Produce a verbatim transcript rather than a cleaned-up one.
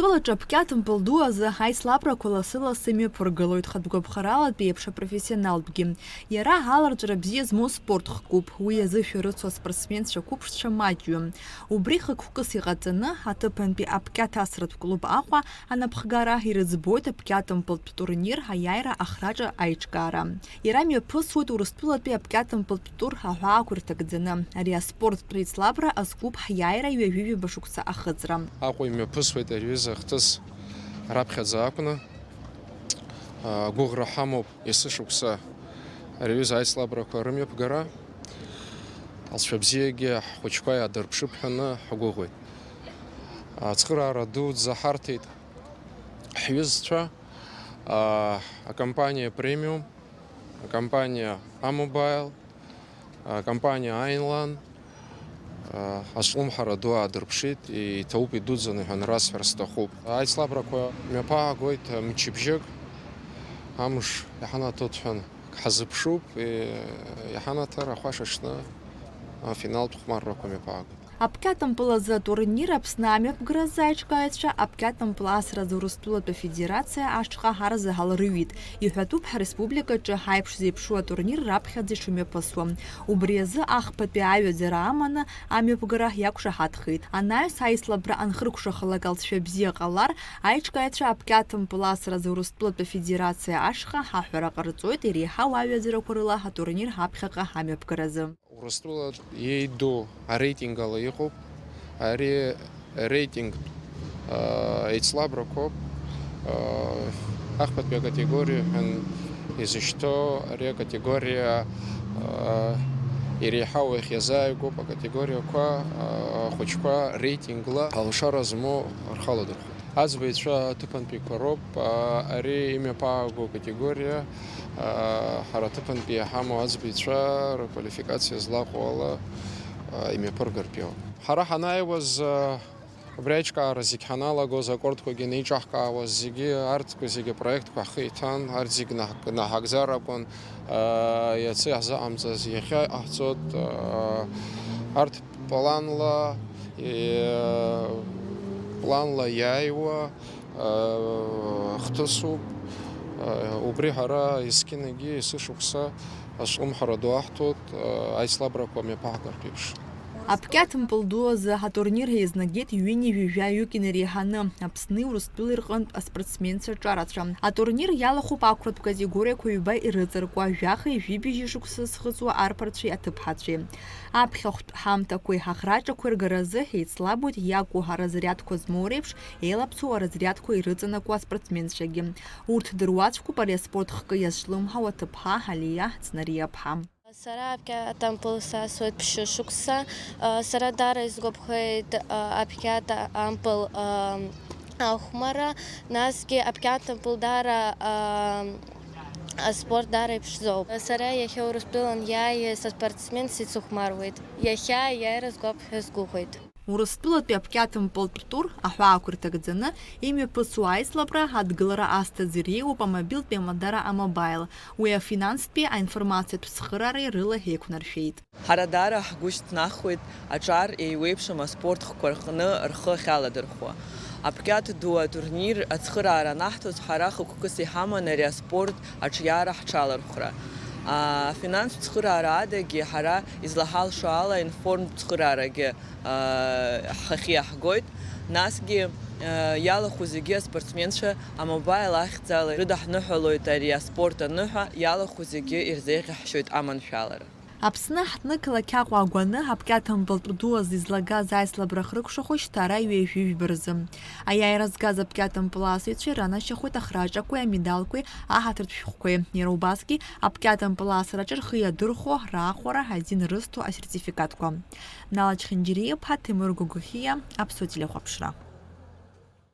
Урыстәылаҿы аԥқьаҭмпыл ду азы аицлабрақәа лассы-лассы имҩаԥыргалоит хатә гәаԥхаралатәи еиԥш апрофессионалтәгьы. Иара аларҵәара бзиа змоу спорт хкуп, уи азы шәарыцо аспортсменцәа қәыԥшцәа маҷҩым. Убри хықәкыс иҟаҵаны, аҭыԥантәи аԥқьаҭ асратә клуб Аҟәа анапхгара ирыӡбоит аԥқьаҭмпылтә турнир аиааира ахраҿы аиҿкаара. Иара мҩаԥысуеит Урыстәылатәи аԥқьаҭмпылтә тур аҳәаақәа ирҭагӡаны. Ари аспорттә еицлабра азкуп ҳиааира ҩажәи ҩба шықәса ахыҵра. Аҟәа имҩаԥысуеит ари аҩыза ахҭыс раԥхьаӡа акәны. Агәыӷра ҳамоуп есышықәса ари аҩыза аицлабрақәа рымҩаԥгара. Алҵшәа бзиагьы ҳхәыҷқәа иаадырԥшып ҳәаны ҳгәыӷуеит. Ацхыраара дуӡӡа ҳарҭеит ҳҩызцәа, а, акомпаниа Premium, акомпаниа Амобаил, акомпаниа Аинлан, а, аслымҳара ду аадырԥшит, иҭабуп идуӡӡаны ҳәа расҳәар сҭахуп. Аицлабрақәа мҩаԥаагоит мчыбжьык, амш иҳанаҭоит ҳәа ҳазыԥшуп, и-, иҳанаҭар ахәашаҽны афиналтә хәмаррақәа мҩаԥаагоит. Аԥқьаҭмпыл азы атурнир Аԥсны амҩаԥгаразы аиҿкааҩцәа аԥқьаҭмпыл асразы Урыстәылатәи афедерациа ашҟа арзаҳал рыҩит. Иҳәатәуп ҳареспубликаҿы ҳаиԥш зеиԥшу атурнир раԥхьаӡа ишымҩаԥысуа. Убри азы ахԥатәи аҩаӡара аманы амҩаԥгара иақәшаҳаҭхеит. Анаҩс аицлабра анхыркәшахалак алҵшәа бзиа ҟалар, аиҿкааҩцәа аԥқьаҭмпыл асразы Урыстәылатәи афедерациа ашҟа аҳәара ҟарҵоит иреиҳау аҩаӡарақәа рыла атурнир аԥхьаҟа амҩаԥгаразы. Урыстәыла иеиду ареитинг ала иҟоуп. Ари реитингтә, а, еицлабрақәоуп. А, ахԥатәи акатегориа ҳәа изышьҭоу ари акатегориа, а, иреиҳау иахьиазааигәоуп акатегориақәа, а, ахәыҷқәа реитингла алшара змоу рхаладырхәуеит. Аӡбаҩцәа аҭыԥантәиқәа роуп, а, ари имҩаԥааго акатегориа, а, ҳара аҭыԥантәи иҳамоу аӡбаҩцәа рквалификациа злаҟоу ала, а, имҩаԥыргартә иоуп. Ҳара ҳанааиуаз, а, убри аиҿкаара зегь ҳаналагоз, акордқәагьы анеиҿаҳкаауаз зегьы, арҭқәа зегьы апроектқәа ҳхы иҭан, арҭ зегь наҳ-, наҳагӡар акәын, а, иацы иаҳзыҟамҵаз иахьа иҟаҳҵоит, а, арҭ Планла, е, планла иааиуа, е, хҭысуп. Е, убри ҳара есқьынагьы есышықәса аслымҳара ду аҳҭоит, е, аицлабрақәа мҩаԥаҳгартә еиԥш. Аԥқьаҭмпыл ду азы атурнир еизнагеит ҩынҩажәи жәаҩык инареиҳаны Аԥсни Урыстәылеи рҟынтә аспортсменцәа ҿарацәа. Атурнир иалахәуп ақәратә категориақәа ҩба ирыҵаркуа жәахеи жәибжьи шықәса зхыҵуа арԥарцәеи аҭыԥҳацәеи. Аԥхьахәтә ҳамҭақәеи ҳахраҿақәеи ргаразы еицлабуеит иакәу аразрядқәа змоу реиԥш еилаԥсоу аразрядқәа ирыҵанакуа аспортсменцәагьы. Урҭ дыруаӡәкуп ари аспорт хкы иазҿлымҳау аҭыԥҳа Алиа Ҵнариаԥҳа. Сара аԥқьаҭмпыл сасуеит ԥшьышықәса. Сара даара исгәаԥхеит аԥқьаҭмпыл ахәмарра, насгьы аԥқьаҭмпыл даара аспорт даара иԥшӡоуп. Сара иахьа Урыстәылан иааиз аспортсмен сицыхәмаруеит. Иахьа аиааира сгәаԥхо сгәыӷуеит. Урыстәылатәи аԥқьаҭмпылтә тур аҳәаақәа ирҭагӡаны имҩаԥысуа аицлабра адгылара азҭаз иреиуоуп амобилтәи амадара Амобаил. Уи афинанстәи аинформациатә цхыраареи рыла еиқәнаршәеит. Ҳара даара ҳгәы шьҭнахуеит аҿар еиуеиԥшым аспорт хкқәа рҟны рхы ахьаладырхәуа. Аԥқьаҭ ду атурнир ацхыраара анаҳҭоз, ҳара хықәкыс иҳаман ари аспорт аҿиара ҳҽалархәра. Афинанстә цхыраара адагьы ҳара излаҳалшо ала информтә цхыраарагьы, а, ҳхахьы иаҳгоит. Насгьы, а, иалахәу зегьы аспортсменцәа амобаил ахьӡала ирыдаҳныҳәалоит ари аспорт аныҳәа, иалахәу зегьы ирзеиӷьаҳшьоит аманшәалара. Аԥсны ҳҭнықалақь Аҟәа агәаны аԥқьаҭмпылтә ду азы излагаз аицлабра ахьрыкәшахо шьҭа ара ҩажәи жәба рзы. Аиааира згаз аԥқьаҭмпыл асыҩцәа иранашьахоит ахраҿақәеи амедалқәеи аҳаҭыртә шәҟәқәеи, иара убасгьы аԥқьаҭмпыл асраҿы рхы иадырхәо раахәара азин рызҭо асертификатқәа. Нала Чхинџьириа-иԥҳа, Ҭемыр Гогохиа, Аԥсуа телехәаԥшра.